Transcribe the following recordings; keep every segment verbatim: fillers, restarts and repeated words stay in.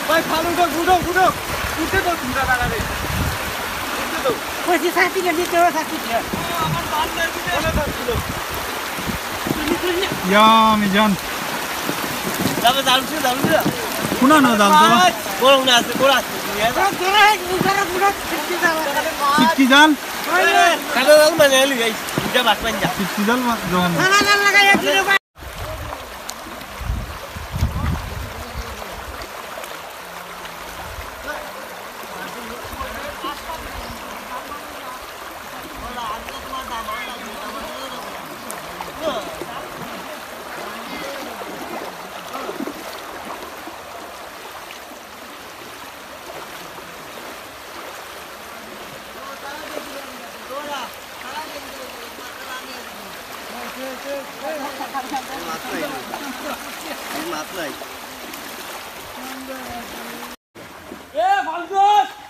ভাই, ফালু উঠো, উঠো, উঠো। উঠে তো তোমরা দাঁড়াবে। উঠে তো। ওই যে সাথী কে নিতে হবে, সাথী কে। ইয়া, মিজান। যাবে, যাবে, যাবে। কোনা না জাল তো? বড় মনে আছে, বড় আছে। সিক্সটি জাল? কাটা জাল মানে এলি, এই, এটা বাস পাঞ্জা। সিক্সটি জাল মা-, যখন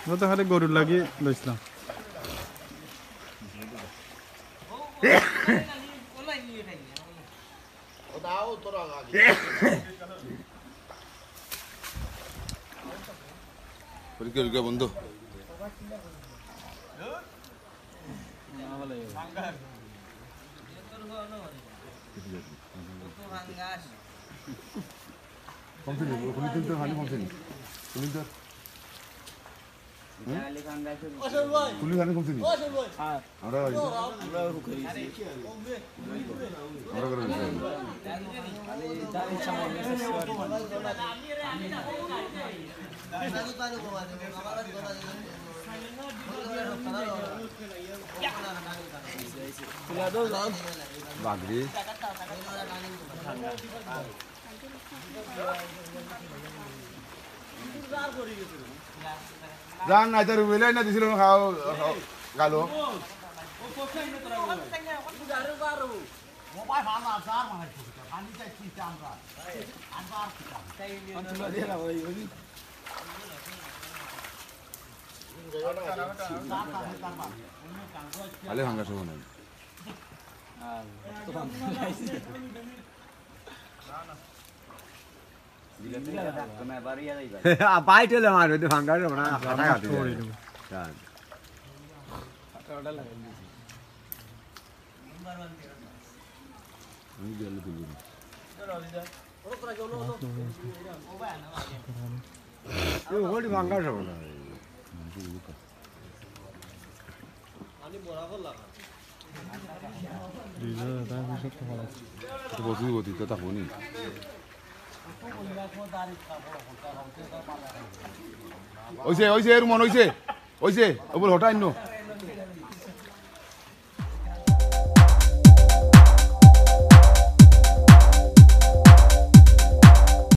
ও তো খালি গরুর লাগি লইছিলাম। পরীক্ষা, পরীক্ষা বন্ধ। কমছে নি? কুলি তো হানি কমছে নি? কুলি তো কুলি হানি কমছে নি? আমরা আমরা করে দিছি। বাগরি। জান নাই, তার উবেলাই না দিছিল, খাও, খাও, গালো। খালি ভাঙ্গা সহ নাই। বাইট হলে মারবে, তুই ভাঙ্গা সহ না, ফাটা খাতে যাবে। জান। আমি গেলে তুলবো না। এ ওখানে ভাঙ্গা যাবে না। এটা বসে দিব, তুই তো তখনই। ওইছে, ওইছে, রুমন, ওইছে। ওইছে, ও বল, হঠাৎ আইনো।